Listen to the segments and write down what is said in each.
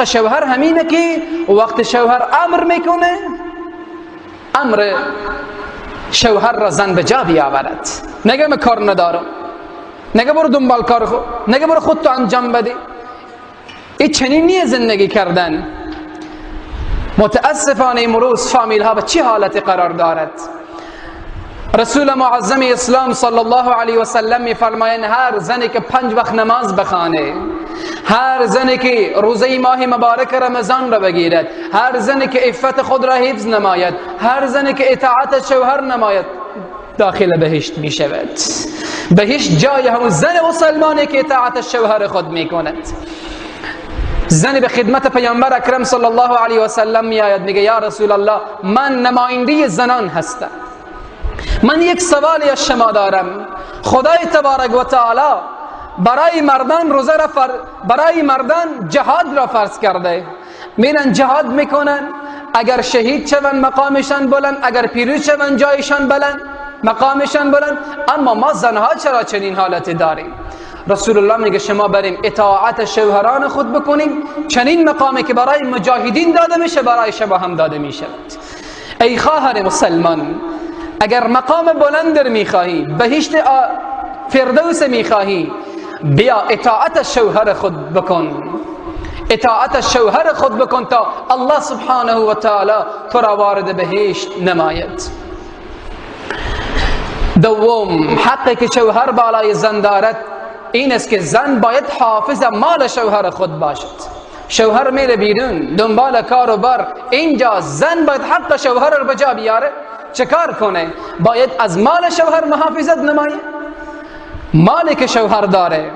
حق شوهر همینه که وقت شوهر امر میکنه، امر شوهر را زن به جا بیاورد. نگه من کار ندارم، نگه برو دنبال کار خود، نگه برو خودتو انجام بده. این چنین نیه زندگی کردن. متاسفانه امروز فامیل ها به چه حالتی قرار دارد؟ رسول معظم اسلام صلی الله علیه و سلم میفرمایند هر زنی که 5 وقت نماز بخوانه، هر زنی که روزه ماه مبارک رمضان را بگیرد، هر زنی که عفت خود را حفظ نماید، هر زنی که اطاعت شوهر نماید، داخل بهشت می شود. بهشت جای همون زن مسلمانی که اطاعت شوهر خود می کند. زن به خدمت پیامبر اکرم صلی الله علیه و سلم می آید، میگه یا رسول الله، من نماینده زنان هستم، من یک سوالی از شما دارم. خدای تبارک و تعالی برای مردان روزه را برای مردان جهاد را فرض کرده، میرن جهاد میکنن، اگر شهید شون مقامشان بلند، اگر پیروز شون جایشان بلند، مقامشان بلند. اما ما زنها چرا چنین حالتی داریم؟ رسول الله میگه شما بریم اطاعت شوهران خود بکنیم، چنین مقامی که برای مجاهدین داده میشه برای شما هم داده میشه. ای خواهر مسلمان، اگر مقام بلند میخواهی، بهشت فردوس میخواهی، بیا اطاعت شوهر خود بکن، اطاعت شوهر خود بکن تا الله سبحانه و تعالی تو را وارد بهشت نماید. دوم، حقی که شوهر بالای زن دارد این است که زن باید حافظ مال شوهر خود باشد. شوهر میره بیرون دنبال کار و بار، اینجا زن باید حق شوهر رو به جا بیاره. چه کار کنه؟ باید از مال شوهر محافظت نمایه. مالی که شوهر داره،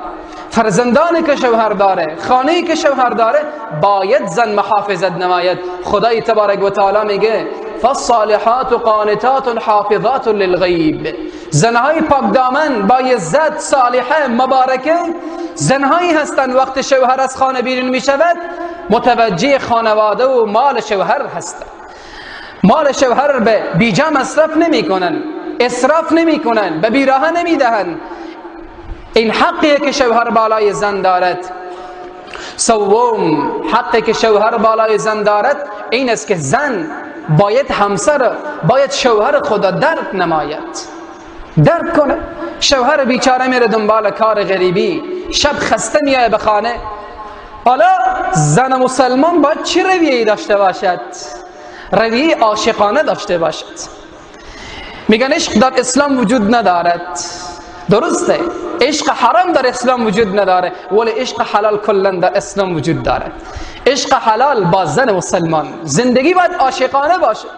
فرزندانی که شوهر داره، خانه‌ای که شوهر داره، باید زن محافظت نماید. خدای تبارک و تعالی میگه فالصالحات قانتات حافظات للغیب. زنهای پاک دامن با عزت، صالحه، مبارکه، زنهایی هستند وقت شوهر از خانه بیرون میشود متوجه خانواده و مال شوهر هستند. مال شوهر به بیجا مصرف نمیکنن، اسراف نمیکنن، به بیراهه نمیدهن. این حقیه که شوهر بالای زن دارد. سوم، حقی که شوهر بالای زن دارد این است که زن باید همسر، باید شوهر خود را درک نماید، درک کنه. شوهر بیچاره میره دنبال کار غریبی، شب خسته میایه به خانه. حالا زن مسلمان باید چه رویه‌ای داشته باشد؟ رویه عاشقانه داشته باشد. میگن عشق در اسلام وجود ندارد. درسته، عشق حرام در اسلام وجود نداره، ولی عشق حلال کلا در اسلام وجود داره. عشق حلال با زن مسلمان، زندگی باید عاشقانه باشه.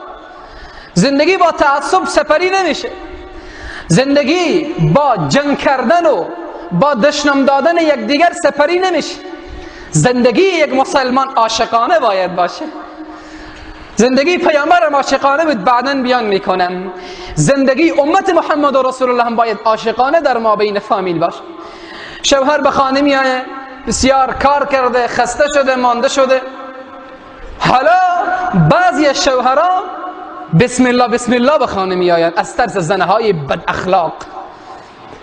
زندگی با تعصب سپری نمیشه. زندگی با جنگ کردن و با دشنام دادن یکدیگر سپری نمیشه. زندگی یک مسلمان عاشقانه باید باشه. زندگی پیامبر عاشقانه بود، بعداً بیان میکنم. زندگی امت محمد و رسول الله هم باید عاشقانه در ما بین فامیل باشه. شوهر به خانه میایه، بسیار کار کرده، خسته شده، مانده شده. حالا بعضی از شوهرها بسم الله بسم الله به خانه میآیند از ترس زنهای بد اخلاق.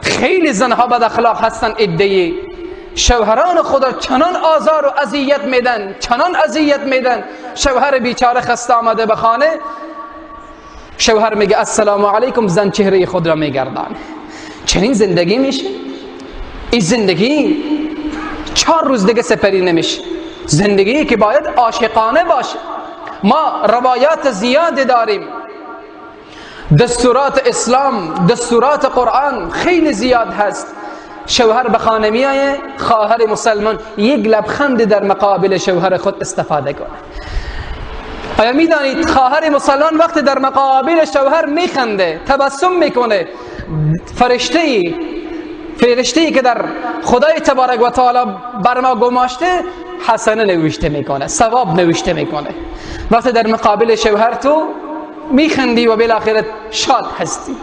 خیلی زنها بد اخلاق هستن. عده‌ای شوهران خود را چنان آزار و اذیت میدن، چنان اذیت میدن. شوهر بیچاره خسته آمده به خانه، شوهر میگه السلام علیکم، زن چهره خود را میگردانه. چنین زندگی میشه؟ این زندگی 4 روز دیگه سپری نمیشه. زندگی که باید عاشقانه باشه. ما روایات زیاد داریم، دستورات اسلام، دستورات قرآن خیلی زیاد هست. شوهر به خانه میایه، خواهر مسلمان یک لبخند در مقابل شوهر خود استفاده کنه. آیا میدانید خواهر مسلمان وقتی در مقابل شوهر میخنده، تبسم میکنه، فرشته‌ای که در خدای تبارک و تعالی بر ما گماشته حسنه نوشته میکنه، ثواب نوشته میکنه. وقتی در مقابل شوهر تو میخندی و بالاخره شاد هستی.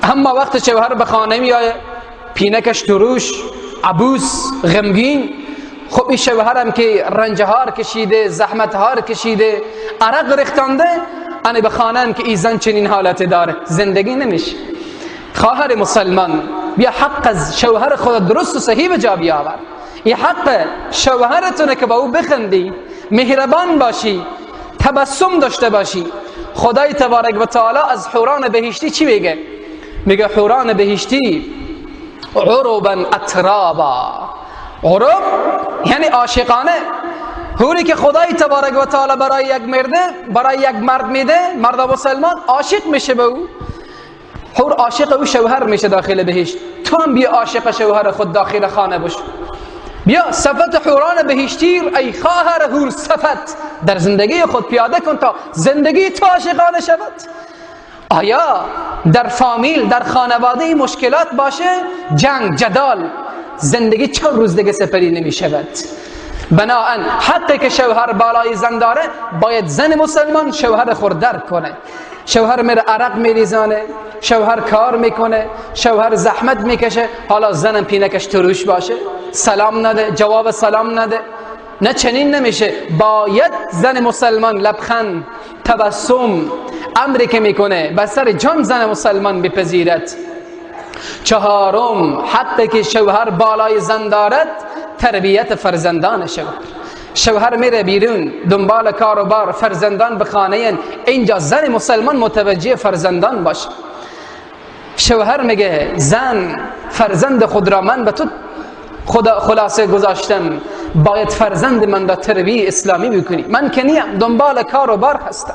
اما وقتی شوهر به خانه میایه، پینکش تروش، عبوس، غمگین، خب این شوهرم که رنجهار کشیده، زحمتهار کشیده، عرق ریختانده، انا به خانه که این زن چنین حالت داره، زندگی نمیشه. خواهر مسلمان بیا حق از شوهر خود درست و صحیح به جا بیاور. این حق شوهرتونه که با او بخندی، مهربان باشی، تبسم داشته باشی. خدای تبارک و تعالی از حوران بهشتی چی میگه؟ میگه حوران بهشتی عربا اترابا. عرب یعنی عاشقانه. حوری که خدای تبارک و تعالی برای یک مرده، برای یک مرد میده، مرد مسلمان عاشق میشه به او. حور عاشق او شوهر میشه داخل بهشت. تو هم بیا عاشق شوهر خود داخل خانه باش. بیا صفت حوران بهشتی ای خواهر حور صفت در زندگی خود پیاده کن تا زندگی تو عاشقانه شود. آیا در فامیل، در خانواده مشکلات باشه، جنگ، جدال، زندگی چند روز دیگه سپری نمی شود. بناهن حقی که شوهر بالای زن داره، باید زن مسلمان شوهر خود درک کنه. شوهر میره عرق میریزانه، شوهر کار میکنه، شوهر زحمت میکشه، حالا زنم پینکش تروش باشه، سلام نده، جواب سلام نده، نه چنین نمیشه. باید زن مسلمان لبخند، تبسم، امری که میکنه به سر جان زن مسلمان بپذیرد. چهارم، حقی که شوهر بالای زن دارد، تربیت فرزندان شوهر. شوهر میره بیرون دنبال کاروبار، فرزندان به خانه، اینجا زن مسلمان متوجه فرزندان باشه. شوهر میگه زن فرزند خود را من به تو خدا خلاصه گذاشتم، باید فرزند من را تربیه اسلامی بکنی، من که نیم دنبال کاروبار هستم.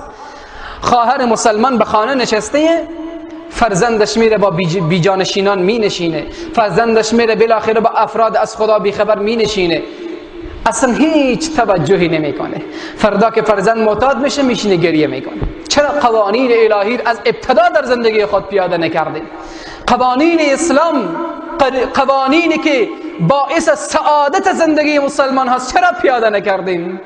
خواهر مسلمان به خانه نشسته، فرزندش میره با بیجانشینان مینشینه، فرزندش میره بالاخره با افراد از خدا بیخبر مینشینه، اصلا هیچ توجهی نمیکنه. فردا که فرزند معتاد میشه میشینه گریه میکنه. چرا قوانین الهی از ابتدا در زندگی خود پیاده نکردیم؟ قوانین اسلام، قوانینی که باعث سعادت زندگی مسلمان هست، چرا پیاده نکردیم؟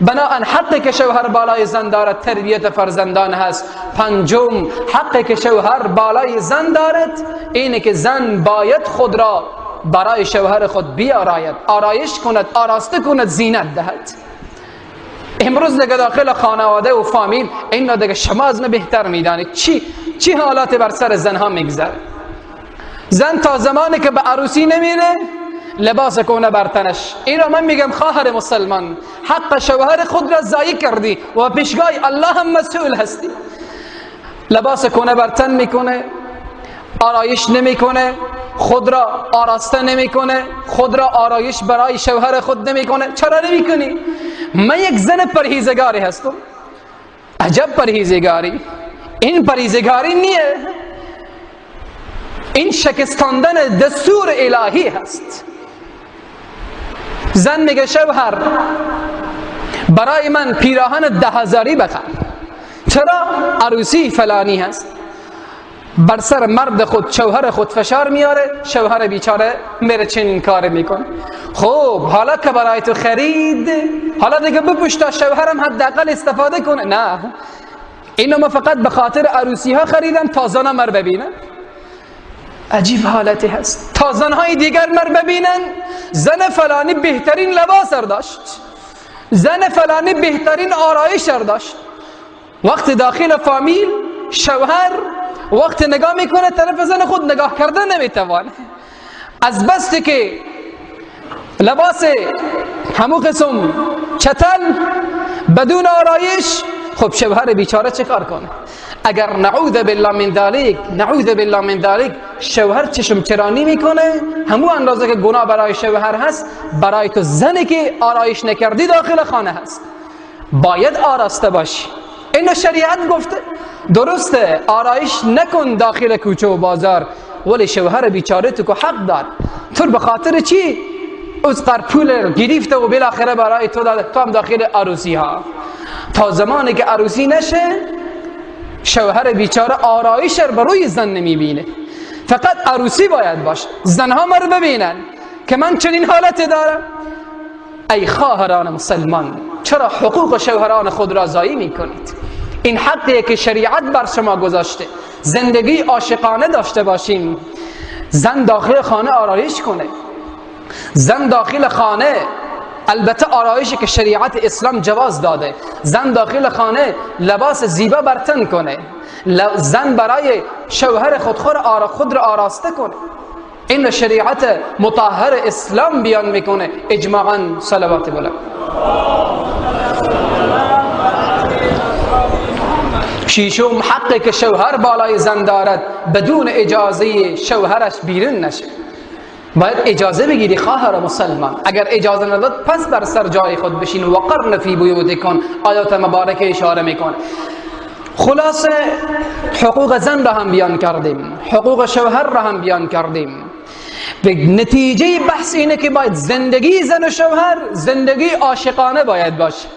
بناهن حقی که شوهر بالای زن دارد تربیت فرزندان هست. پنجم، حقی که شوهر بالای زن دارد اینه که زن باید خود را برای شوهر خود بیاراید، آرایش کند، آراسته کند، زینت دهد. امروز دیگه داخل خانواده و فامیل اینا دیگه شما از من بهتر میدانید چی حالات بر سر زنها میگذره. زن تا زمانی که به عروسی نمیره لباس کونه بر تنش. این را من میگم خواهر مسلمان، حق شوهر خود را ضایع کردی و پیشگاه الله هم مسئول هستی. لباس کونه بر تن میکنه، آرایش نمیکنه، خود را آراسته نمیکنه، خود را آرایش برای شوهر خود نمیکنه. چرا نمیکنی؟ من یک زن پرهیزگاری هستم. عجب پرهیزگاری! این پرهیزگاری نیه، این شکستاندن دستور الهی هست. زن میگه شوهر برای من پیراهن 10,000 بخر. چرا؟ عروسی فلانی هست. بر سر مرد خود، شوهر خود فشار میاره، شوهر بیچاره میره چنین کار میکنه. خب حالا که برای تو خرید، حالا دیگه بپوش تا شوهرم حداقل استفاده کنه. نه، اینو ما فقط به خاطر عروسی ها خریدم تا زنم مر ببینن. عجیب حالتی هست، تا زنهای دیگر مر ببینن زن فلانی بهترین لباس داشت، زن فلانی بهترین آرایش داشت. وقت داخل فامیل شوهر وقت نگاه میکنه طرف زن خود نگاه کردن نمیتوانه، از بس که لباس همو قسم چتل بدون آرایش. خب شوهر بیچاره چه کار کنه؟ اگر نعوذ بالله من ذلک، نعوذ بالله من ذلک، شوهر چشم چرانی میکنه، همو اندازه که گناه برای شوهر هست، برای تو زنی که آرایش نکردی داخل خانه هست. باید آراسته باشی. اینو شریعت گفته. درسته آرایش نکن داخل کوچه و بازار، ولی شوهر بیچاره تو که حق دار. تو به خاطر چی از پول گرفته و بالاخره برای تو داده، تو هم داخل عروسی ها. تا زمانی که عروسی نشه شوهر بیچاره آرایش رو بروی زن نمیبینه. فقط عروسی باید باشه، زنها مرو ببینن که من چنین حالت دارم. ای خواهران مسلمان، چرا حقوق شوهران خود را ضایع میکنید؟ این حقیه که شریعت بر شما گذاشته. زندگی عاشقانه داشته باشیم. زن داخل خانه آرایش کنه، زن داخل خانه، البته آرایشی که شریعت اسلام جواز داده، زن داخل خانه لباس زیبا بر تن کنه، زن برای شوهر خود خود را آراسته کنه. این شریعت مطهر اسلام بیان میکنه. اجماعا صلوات بلند. ششم، حقی که شوهر بالای زن دارد بدون اجازه شوهرش بیرون نشه. باید اجازه بگیری خواهر مسلمان. اگر اجازه نداد پس بر سر جای خود بشین. وقرن فی بیوتکن، آیات مبارکه اشاره میکنه. خلاصه حقوق زن را هم بیان کردیم، حقوق شوهر را هم بیان کردیم. نتیجه بحث اینه که باید زندگی زن و شوهر زندگی عاشقانه باید باشه.